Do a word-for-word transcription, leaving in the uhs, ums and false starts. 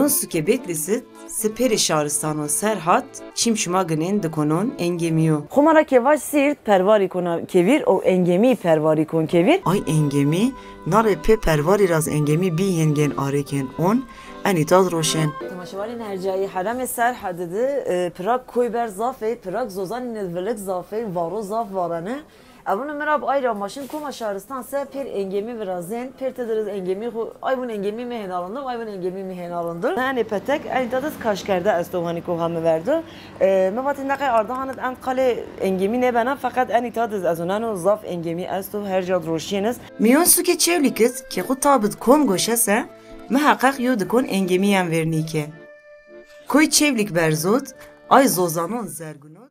Sukê Bêtlîsit si pêrê şaristanon ser hat, çîm şima ginên dikonon engemî yo. Xo ma ra ke vaj Sîrt pervarî kona kevîr û engemî pervarî kon kevîr. Ay engemî, na rê pê pervarî ra z engemî bî hên gên arêkên on, enî ta z roşên. Temaşevanên ercayî, herêmê Serhedî di, e, pirak koyber zaf ê, pirak zozanî nê vilik zaf ê, varo zaf varene. Evûn mi ra bi ay ra ma şin koma şaristan se pêr engemî virazên, pêr tede riz engemî xo, ay vûn engemî mi hên arondin, ay vûn engemî mi hên arondin. Enê petek, enî ta diz kaşkerde esto hanî koha mi verdo. E, mi vatî neqey Ardahan id en qalê engemî nêbena, feqet enî ta diz ez oneno zaf engemî esto, her ca di roşîyên iz. Mîyon sukê Çewlîk iz ke xo tabid kom goşe se, miheqeq yo dikon engemîyan vernî ke. Koy Çewlîk berzot, ay zozanon zerguno.